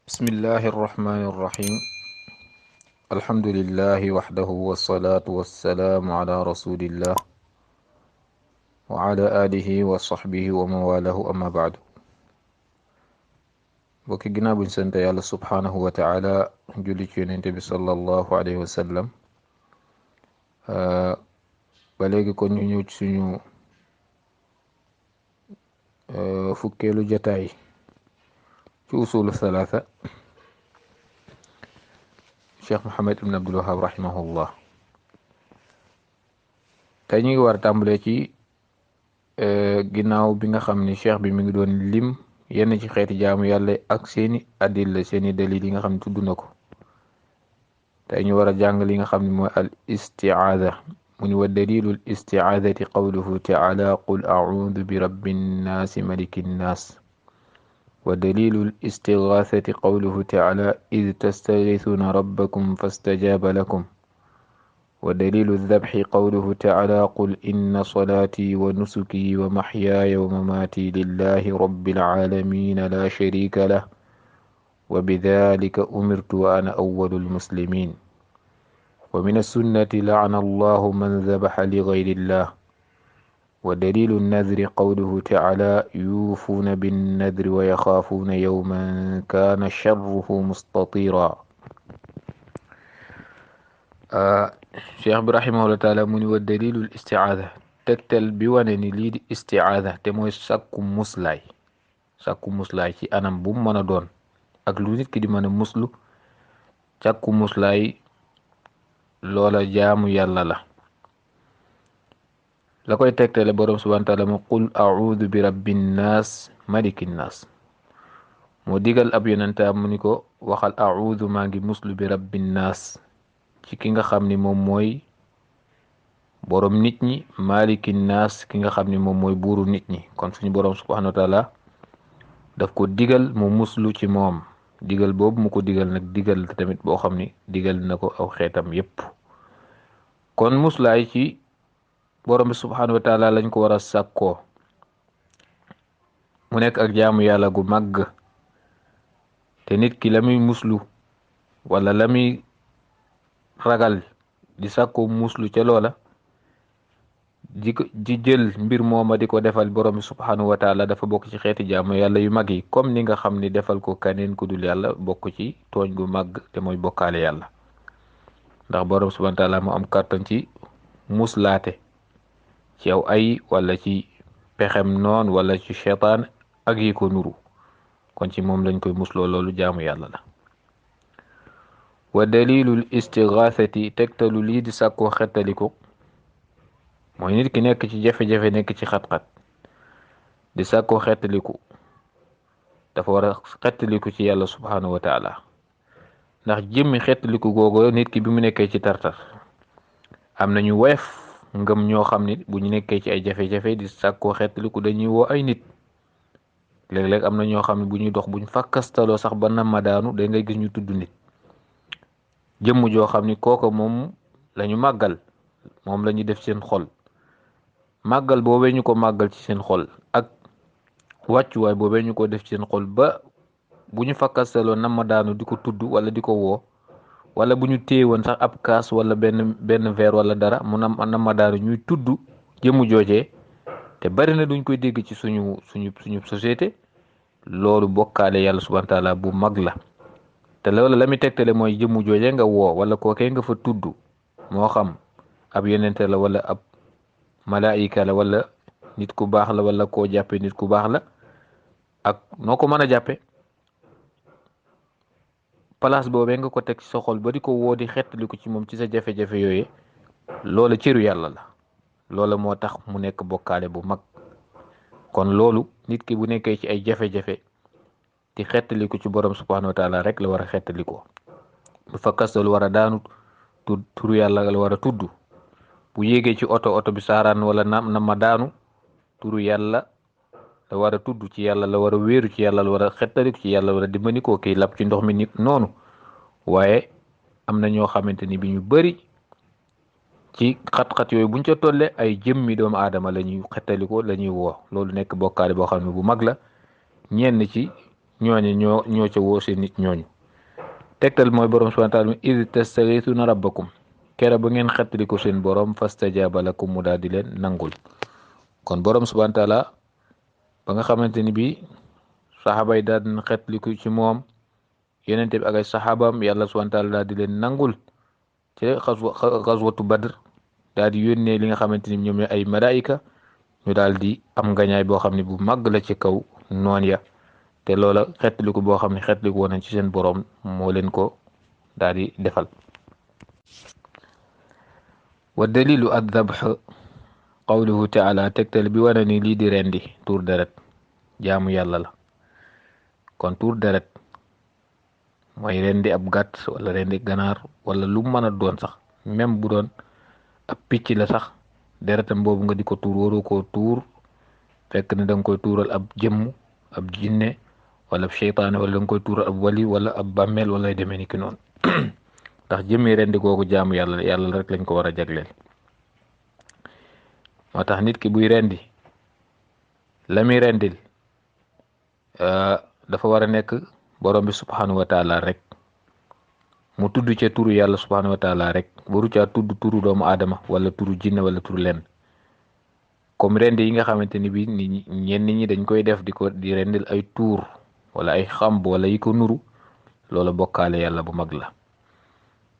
بسم الله الرحمن الرحيم. الحمد لله وحده والصلاة والسلام على رسول الله وعلى آله وصحبه ومن والاه أما بعد. bokki ginnaaw buñ sant yàlla subhanahu wa taala julli ci yonente bi sallallahu alayhi wa sallam, ba léegi kon ñu ñëw ci suñu fukkeelu jataay ci usulu thalatha cheikh Mohammed ibn Abdul Wahab rahimahullah. tey ñu ngi war a tàmbalee ci ginnaaw bi nga xam ni cheikh bi mi ngi doon lim yenn ci xeeti jaamu yàlla ak seeni adilla seeni dalil yi nga xam ne tudd na ko. tey ñu war a jàng li nga xam ne mooy al istiaada mu ni wa dalilul istiaadati qawluhu taala qul audu bi rabbin naasi malikin naas. wa dalilul istigaasati qawluhu taala id tastagiisuuna rabbakum fastajaaba lakum. ودليل الذبح قوله تعالى قل إن صلاتي ونسكي ومحياي ومماتي لله رب العالمين لا شريك له وبذلك أمرت وأنا أول المسلمين. ومن السنة لعن الله من ذبح لغير الله. ودليل النذر قوله تعالى يوفون بالنذر ويخافون يوما كان شره مستطيرا. cheikh bi rahimahullah taala mu ni wa dalilul istiaada tegtal bi wane ni lii di istiaada te mooy sàkku muslaay ci anam bu mu mën a doon ak lu nit ki di mën a muslu. sàkku muslaay loola jaamu yàlla la koy tegtale boroom subhanahu wa taala mu qul audu bi rabbin naas malikin naas. moo digal ab yonentaam mu ni ko waxal audu maa ngi muslu bi rabbin naas ci ki nga xam ni moom mooy boroom nit ñi, malikin naas ki nga xam ni moom mooy buuru nit ñi. kon suñu boroom subhanahu wa taala daf ko digal mu muslu ci moom. digal boobu mu ko digal nag digal tamit boo xam ni digal na ko aw xeetam yépp. kon muslaay ci boroom bi subhanahu wa taala lañ ko war a sàkkoo mu nekk ak jaamu yàlla gu màgg. te nit ki la muy muslu wala la muy ragal di sàkko muslu ca loola di jël mbir mooma di ko defal borom bi subhanahu wa taala dafa bokk ci xeeti jaamu yàlla yu mag yi, comme ni nga xam ni defal ko kaneen ku dul yàlla bokk ci tooñ gu màgg te mooy bokkaale yàlla. ndax borom subhanahu wa taala mu am kàttan ci muslaate ci aw ay wala ci pexem noon wala ci cheytaan ak yi ko nuru. kon ci moom lañ koy musloo loolu jaamu yàlla la. wa dalilul istigaasati tegtalu lii di sàkkoo xettaliku mooy nit ki nekk ci jafe-jafe, nekk ci xat-xat di sàkkoo xettaliku dafa war a xettaliku ci yàlla subhanahu wa taala. ndax jëmmi xettaliku googu nit ki bi mu nekkee ci tartar am nañu woyof ngëm ñoo xam ni bu ñu nekkee ci ay jafe-jafe di sàkkoo xettaliku dañuy woo ay nit. léeg-léeg am na ñoo xam ne bu ñuy dox buñ fakkastaloo sax ba nama daanu da ngay gis ñu tudd nit, jëmm joo xam ni kooka moom lañu màggal, moom la ñu def seen xol. màggal boobee ñu ko màggal ci seen xol ak wàccuwaay boobee ñu ko def ci seen xol ba bu ñu fakkastaloo nama daanu di ko tudd wala di ko woo, wala bu ñu téye woon sax ab kaas wala benn verre wala dara mu nama daanu ñuy tudd jëmm joojee. te bari na duñ koy dégg ci suñu société. loolu bokkaale yàlla subhanahu wa taala bu mag la. te loolu la muy tegtale mooy jëmmu jooje nga woo wala kookee nga fa tudd, moo xam ab yonente la wala ab malaayika la wala nit ku baax la wala koo jàppe nit ku baax la ak noo ko mën a jàppe. place boobee nga ko teg ci sa xol ba di ko woo di xettali ko ci moom ci sa jafe-jafe yooyee, loola cëru yàlla la. loola moo tax mu nekk bokkaale bu mag. kon loolu nit ki bu nekkee ci ay jafe-jafe di xettaliku ci borom subhanahu wa taala rek la war a xettalikoo. bu fa kastalu war a daanu turu yàlla la war a tudd. bu yéegee ci oto bi saaraan wala na ma daanu turu yàlla la war a tudd, ci yàlla la war a wéeru, ci yàlla la war a xettaliku, ci yàlla la war a dimbali koo kiy lab ci ndox mi nit noonu. waaye am na ñoo xamante ni bi ñu bari ci xat-xat yooyu buñ ca tolle ay jëmmi doomu aadama la ñuy xettalikoo la ñuy woo. loolu nekk bokkaale boo xam ne bu mag la. ñenn ci ñooñu ñoo ca woo seen nit ñooñu. tegtal mooy borom subhanahu wa taala id tastaghithuna rabbakum kera ba ngeen xettaliku seen borom fastajaba lakum mu daal di leen nangul. kon borom subhanahu wa taala ba nga xamante ni bi saxaaba yi daal di xettaliku ci moom yonente bi ak ay saxaabaam yàlla subhanahu wa taala daal di leen nangul ci xaswatu badr daal di yónnee li nga xamante ni ñoom ay malaayika ñu daal di am ngañaay boo xam ne bu màgg la ci kaw noon ya. te loola xettaliku boo xam ne xettaliku woon nañ ci seen boroom moo leen ko daal di defal. wa dalilu ad-dabh qawluhu taala tegtal bi wane ni lii di rendi tuur deret jaamu yàlla la. kon tuur deret mooy rendi ab gàtt wala rendi ganaar wala lu mën a doon sax même bu doon ab picc la sax deretam boobu nga di ko tuur waroo koo tuur fekk ne da nga koy tuural ab jëmm ab jinne wala ab seytaane wala da nga koy tuural ab wali wala ab bàmmeel wala ay demee ni ki noonu ndax jëmmi rendi googu jaamu yàlla rek lañ ko war a jagleel. moo tax nit ki buy rendi la muy rendil dafa war a nekk borom bi subhanahu wa taala rek mu tudd ca turu yàlla subhanahu wa taala rek waru caa tudd turu doomu aadama wala turu jinne wala turu lenn. comme rendi yi nga xamante ni bi ñenn ñi dañ koy def di rendil ay tuur wala ay xamb wala yi ko nuru loola bokkaale yàlla bu mag la.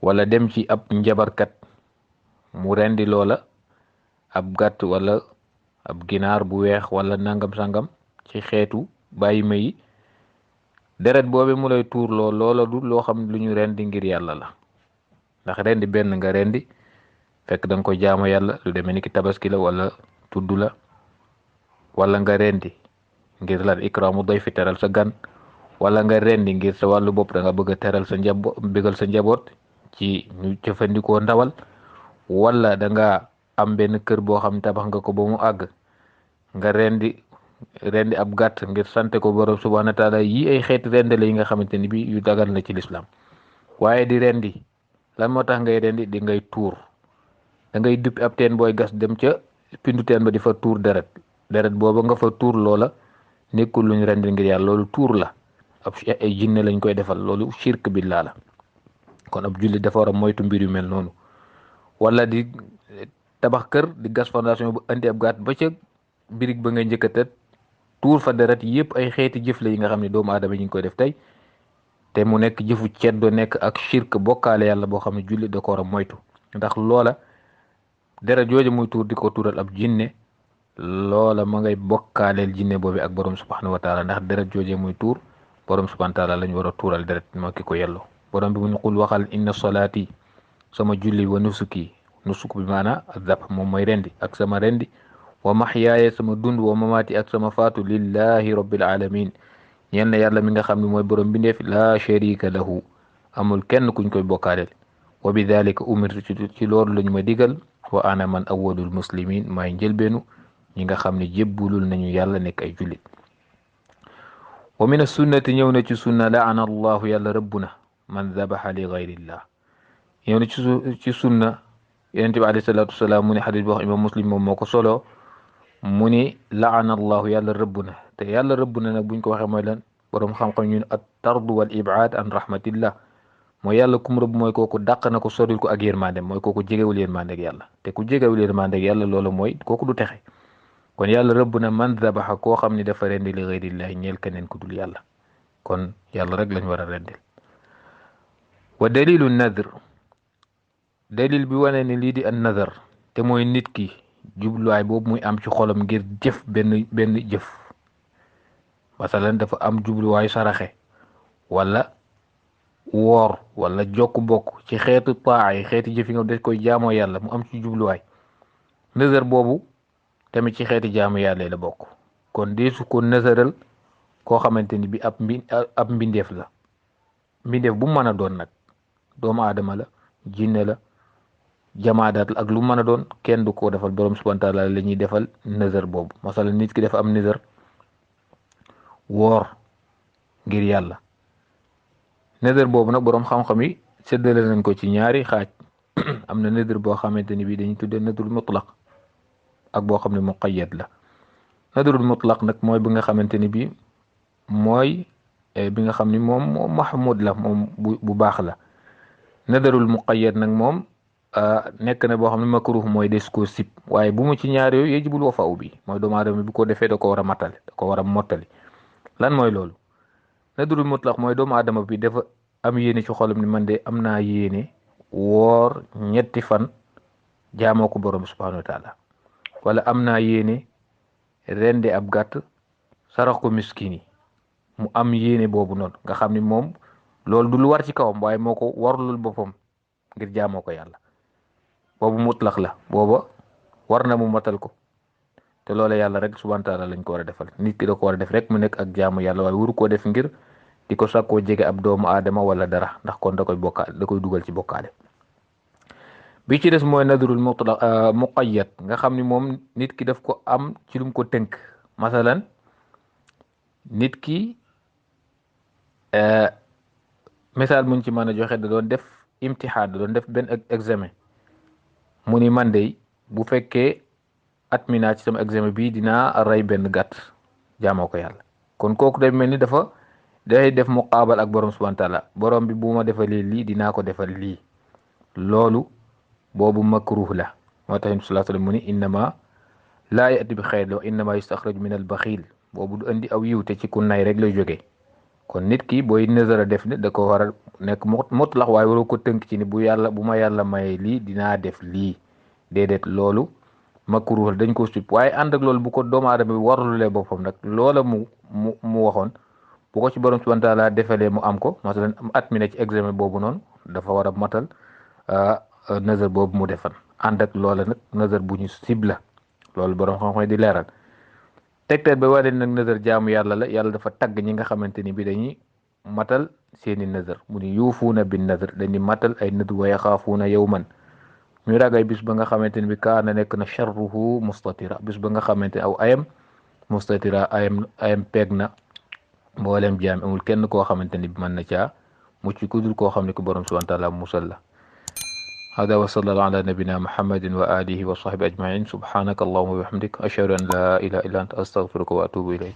wala dem ci ab njabarkat mu rendi loola ab gàtt wala ab ginaar bu weex wala nangam sangam ci xeetu bàyyi ma yi deret boobe mu lay tuur loola du loo xam lu ñu rendi ngir yàlla la. ndax rendi benn nga rendi fekk da nga ko jaamu yàlla lu demee ni ki tabaski la wala tudd la wala nga rendi ngir lan ikraamu dayfi teral sa gan wala nga rendi ngir sa wàllu bopp da nga bëgg a teral sa bégal sa njaboot ci ñu jëfandikoo ndawal wala da nga am benn kër boo xam tabax nga ko ba mu àgg nga rendi ab gàtt ngir sante ko borom subhanahu wa taala yi ay xeeti rendale yi nga xamante ni bi yu dagal na ci lislaam. waaye di rendi lan moo tax ngay rendi di ngay tuur da ngay duppi ab teen booy gas dem ca pindu teen ba di fa tuur deret booba nga fa tuur loola nekkul luñ rendi ngir yàlla loolu tuur la ab ay jinne lañ koy defal loolu shirk billah la. kon ab jullit dafa war a moytu mbir yu mel noonu. wala di tabax kër di gas fondation bu andi ab gàtt ba ca birig ba ngay njëkk a tët tuur fa deret yëpp ay xeeti jëf la yi nga xam ne doomu aadama yi ñu ngi koy def tey te mu nekk jëfu ceddo nekk ak shirk bokkaale yàlla boo xam ne jullit da ko war a moytu. ndax loola deret jooju muy tuur di ko tuural ab jinne loola ma ngay bokkaaleel jinne boobu ak borom subhanahu wa taala ndax deret jooje muy tuur borom subhanahu wa taala lañ war a tuural deret moo ki ko yelloo. borom bi mu ñu xul waxal inna salaati sama julli wa nusuki nusuk bi maana azab moom mooy rendi ak sama rendi wa maxyaaya sama dund wa mamaati ak sama faatu lillahi rabbil alamin ñeel na yàlla mi nga xam ne mooy borom bindeef laa sharika lahu amul kenn kuñ koy bokkaaleel. wa bi dalika umirtu ci loolu lañu ma digal wa ana man awwalul muslimin maay njëlbeenu ñi nga xam ne jébbulul nañu yàlla nekk ay jullit. wa min as-sunnati ñëw na ci sunna laana allahu yàlla rëbb na man zabaxa li gayrillah. ñëw na ci sunna yonent bi alayhi salaatu wasalaam mu ne xadis boo xam imam muslim moom moo ko solo mu ni laana allahu yàlla rëbb na te yàlla rëbb na nag buñ ko waxee mooy lan boroom xam-xam ñun at tardu wal ibaad an rahmatillah mooy yàlla kum rëbb mooy kooku dàq na ko soril ko ak yërmandem mooy kooku jegewul yërmandeg yàlla te ku jegewul yërmandeg yàlla loolu mooy kooku du texe. kon yàlla rëbb na man zabaxa koo xam ne dafa rendi li gayrillahi ñeel keneen ku dul yàlla kon yàlla rek lañ war a rendil. wa dalilu nadr dalil bi wane ni lii di an nadar te mooy nit ki jubluwaay boobu muy am ci xolam ngir jëf benn jëf masalan dafa am jubluwaayu saraxe wala woor wala jokk bokk ci xeetu taa yi xeeti jëf yi nga def koy jaamoo yàlla mu am ci jubluwaay nazar boobu tamit ci xeeti jaamu yàlla la bokk. kon deesu ko nazaral koo xamante ni bi ab mbindeef la mbindeef bu mu mën a doon nag doomu aadama la jinne la jamaadaat la ak lu mën a doon kenn du ko defal borom subhanahu wa taala la ñuy defal nazar boobu. masalan nit ki dafa am nazar woor ngir yàlla nazar boobu nag borom xam-xam yi séddale nañ ko ci ñaari xaaj am na nazar boo xamante ni bii dañuy tuddee nazarul mutlaq ak boo xam ne muqayyad la. nazarul mutlaq nag mooy bi nga xamante ni bii mooy bi nga xam ni moom mahmud la moom bu baax la. nadarul muqayyad nag moom nekk na boo xam ne makruh mooy des koo sib waaye bu mu ci ñaar yooyu yajibul wafa'u bi mooy doomu aadama bi ko defee da ko war a matale da ko war a mottali. lan mooy loolu? nadrul mutlaq mooy doomu aadama bi dafa am yéene ci xolam ni man de am naa yéene woor 3 fan jaamoo ko borom subhanahu wa taala, wala am naa yéene rendi ab gàtt sarax ko miskin yi. mu am yéene boobu noonu nga xam ni moom loolu du lu war ci kawam waaye moo ko warlul boppam ngir jaamoo ko yàlla, boobu mutlaq la, booba war na mu matal ko. te loola yàlla rek subhanahu wa taala lañ ko war a defal. nit ki da ko war a def rek mu nekk ak jaamu yàlla waaye waru koo def ngir di ko sàkkoo jege ab doomu aadama wala dara, ndax kon da koy dugal ci bokkaale. bi ci des mooy nadrul mutlaq muqayyad nga xam ni moom nit ki daf ko am ci lum ko tënk. masalan nit ki misaal muñ ci mën a joxe da doon def imtixaan, da doon def benn examen mu ni man de bu fekkee at mi naa ci sama examen bii dinaa rey benn gàtt jaamoo ko yàlla. kon kooku day mel ni day def muqaabal ak borom subhanahu wa taala, borom bi bu ma defalee lii dinaa ko defal lii. loolu boobu makruh la. moo tax sallallahu alayhi wa sallam mu ni innama laa yati bi xayr wa innama yustaxraju min al baxiil. boobu du andi aw yiw te ci ku nay rek lay jógee. kon nit ki booy nazara def ne da ko war a nekk mutlaq waaye waroo ko tënk ci ni bu ma yàlla mayee lii dinaa def lii. déedéet, loolu makruh dañ ko sib. waaye ànd ak loolu bu ko doomu aadama bi warlulee boppam nag loola mu waxoon bu ko ci borom subhanahu wa taala defalee mu am ko, masalan at mi ne ci examen boobu noonu dafa war a matal nazar boobu mu defan. ànd ak loola nag nazar bu ñu sib la, loolu borom xam-xam di leeral. tegtal ba wane nag nazar jaamu yàlla la, yàlla dafa tagg ñi nga xamante ni bi dañuy matal seeni nazar mu ni yuufuuna bin nazar, dañuy matal ay nazar wa yaxaafuuna yawman, ñu ragay bis ba nga xamante ni bi kaana nekk na sharruhu mustatira, bis ba nga xamante aw ayam mustatira, ayam peeg na mboolem jaam, amul kenn koo xamante ni bi mën na caa mucc ku dul koo xam ne ko borom subhanahu wa taala musal la. هذا وصلى الله على نبينا محمد وآله وصحبه أجمعين. سبحانك اللهم وبحمدك أشهد أن لا إله إلا أنت أستغفرك وأتوب إليك.